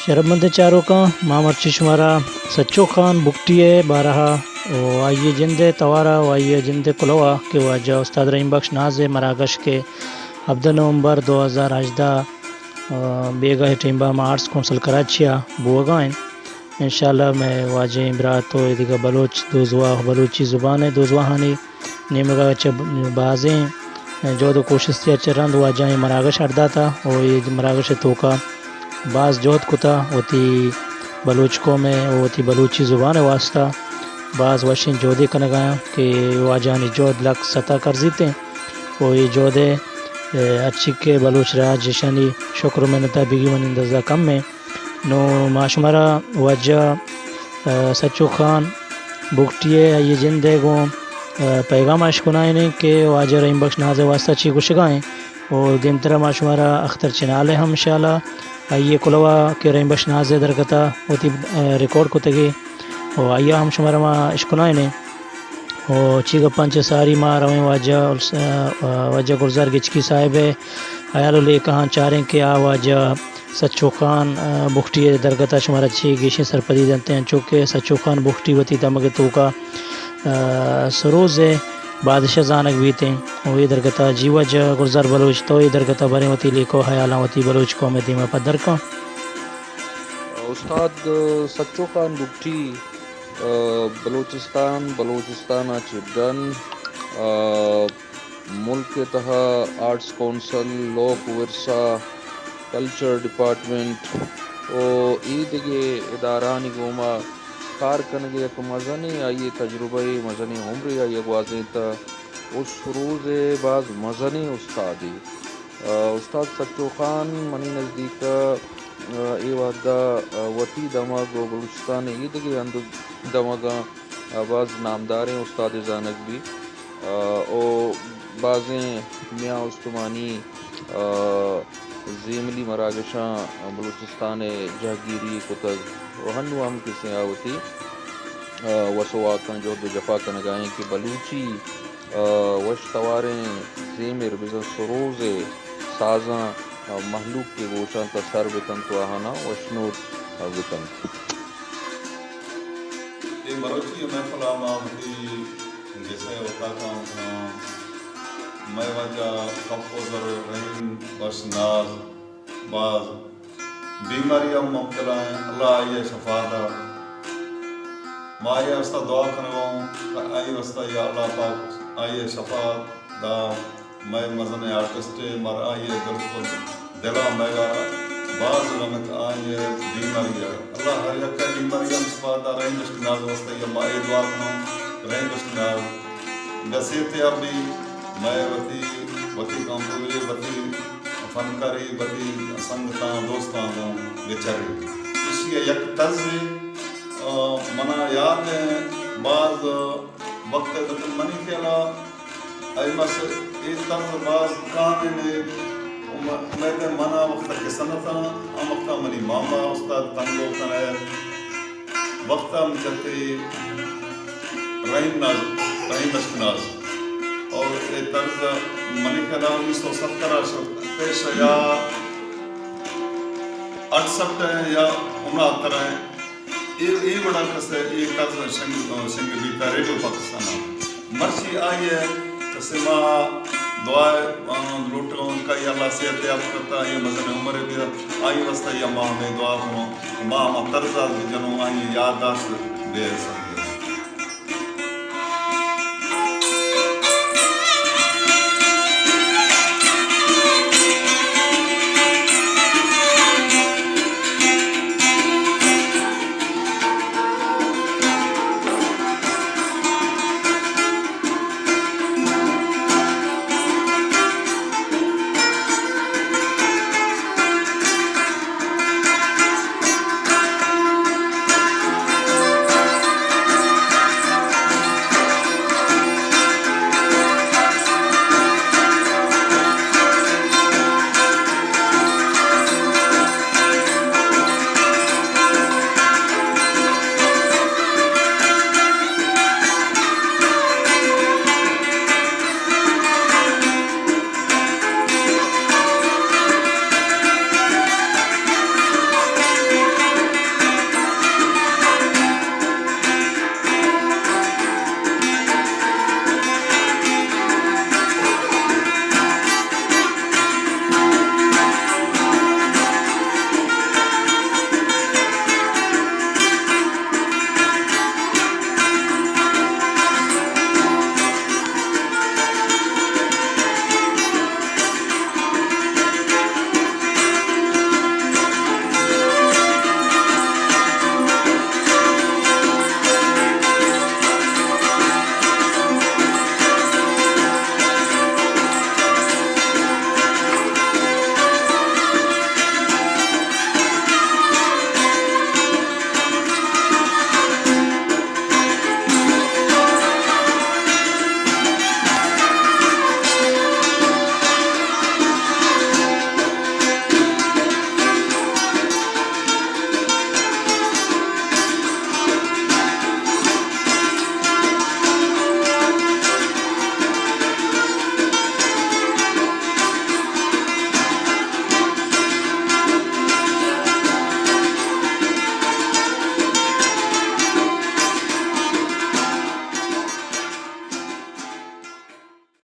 شرپمندیں چاروکاں، ما مرچی شمارا سچو خان بگٹی ءِ بارہ ءَ ءُ آئی ءِ جند ءِ توار ءَ ءُ آئی ءِ جند ءِ کلوہ ءَ کہ واجہ استاد رحیم بخش ناز ءِ مراگش کہ ہبدہ نومبر دو ہزار ہژدہ، آ، بیگاہ ءِ ٹیم ءَ ما آرٹس کونسل کراچی ءَ بوگ ءَ اِنت۔ انشاءاللہ مئے واجہیں برات ءُ ایدگہ بلوچ دوزواہ، بلوچی زبان ءِ دوزواہانی نیمگ ءَ چہ بازیں جہد ءُ کوشستے ءَ چہ رند واجہ اے مراگش اڈ داتہ ءُ اے مراگش ءِ توکا باز جہد کتہ، وتی بلوچ قوم ءِ ءُ وتی بلوچی زبان ءِ واستہ باز وشیں جہدے کنگ ءَ آں کہ واجہانی جہد لک ستا کرزیت ایں ءُ اے جہد ءِ ہرچی کہ بلوچ راج ایشانی شکر ءُ منت ءَ بگی منی اندازہ کم ایں۔ نوں ما شمارا واجہ، آ، سچو خان بگٹی ءِ آئی ءِ جند ءِ گوں، آ، پیغام ءَ اشکنائینیں کہ واجہ رحیم بخش ناز ءِ واستہ چی گوشگا ایں ءُ دیمترا ما شمارا اختر چنال ءِ ہم شالا آئی ءِ کلوہ کہ رحیم بخش ناز ءِ درگت ءَ وتی، آ، ریکارڈ کتگی ءُ آئی ءَ ہم شمارا ما اشکنائینیں۔ ءُ چی گپاں چہ ساری ما رویں واجہ الس-، آ، واجہ گلزار گچکی صاحب ءِ ہیال ءُ لیکہاں چاریں کہ آ واجہ سچو خان، آ، بگٹی ءِ درگت ءَ شمارا چے گیشیں سرپدی دنت، انچو کہ سچو خان بگٹی وتی دمگ ءِ توکا، آ، سروز ءِ بادشاہ زانگ بیت ایں۔ ءُ اے درگت ءَ جی واجہ گلزار بلوچ، تو اے درگت ءَ بریں وتی لیکہ ءُ ہیالاں وتی بلوچ قوم ءِ دیما پدر کن۔ استاد سچو خان بگٹی، آ، بلوچستان، بلوچستان ءَ چہ ڈن، آ، ملک ءِ تہا آرٹس کونسل، لوک ورثہ، کلچر ڈیپارٹمنٹ ءُ اے دگہ ادارہانی گوما کار کنگ ءِ یک مزنیں، آئی ءِ تجربہ ءِ مزنیں عمرے آئی ءَ گوازینتہ ءُ سروز ءِ باز مزنیں استادے۔ آ، استاد سچو خان منی نزدیک ءَ، آ، اے وہد ءَ، آ، وتی دمگ ءُ بلوچستان ءِ اے دگہ ہند ءُ دمگاں، آ، باز نامداریں استادے زانگ بیت۔ آ، ءُ بازیں میان استمانی، آ، زیملی مراگشاں بلوچستان ءِ جہگیری کتگ ءُ ہنو ہم کسیں آ وتی، آ، وس ءُ واکاں جہد ءُ جفا کنگا ایں کہ بلوچی، آ، وش تواریں زیمر بزاں سروز ءِ سازاں، آ، مہلوک ءِ گوشاں تہ سر بکنت ءُ آہاناں وشنود، آ، بکنت۔ اے مروچی ءِ محفل ءَ ما وتی گس ءِ اوتاکاں اتکاں۔ مئے واجہ کمپوزر رحیم بخش ناز باز بیماری ءَ مبتلا ایں، اللہ آئی ءَ شفا دات۔ ما آئی ءِ واستہ دعا کنگ ءَ اوں کہ آئی ءِ واستہ یا اللہ پاک آئی ءَ شفا دات۔ مئے مزنیں آرٹسٹے، مر آئی ءِ بالکل دل ءَ مئیگا باز غم ات آئی ءِ بیماری ءَ۔ اللہ ہر یک ءِ بیماری ءَ شفا دات۔ رحیم بخش ناز ءِ واستہ یا ما اے دعا کنوں، رحیم بخش ناز گسیتے ءَ بی، مئے وتی، وتی کمپوزری، وتی فنکاری، وتی سنگتاں، دوستاں گوں بچاری۔ ایشی ءِ یک طرزے، آ، منا یات ایں، باز وقت ءَ منی خیال ءَ اے مس-، اے طرز باز کامیں نے، م-، مئے تہ منا وقت ءَ کسن اتاں، ہم وقت ءَ منی ماما استاد تنگو کن ءَ وقت ءَ ہم جتے رحیم ناز، رحیم بخش ناز۔ اور اے طرز منی خیال ءَ انیس سو ستر ءَ شت پیش یا اٹسٹھ ءَ یا انہتر ءَ۔ اے، اے وڑا کسے اے طرز شنگ، شنگ بیتا ریڈیو پاکستان ءَ۔ مرچی آئی ءَ کسے ما دعا ءَ، آ، لوٹوں کہ یا اللہ صحت یاب کرتا، آئی ءَ مزن عمر ءَ بیا، آئی ءِ واستہ یا ما ہمے دعا کنوں، ما ہما طرز ءَ بجنوں، آئی ءِ یادداشت بے حساب۔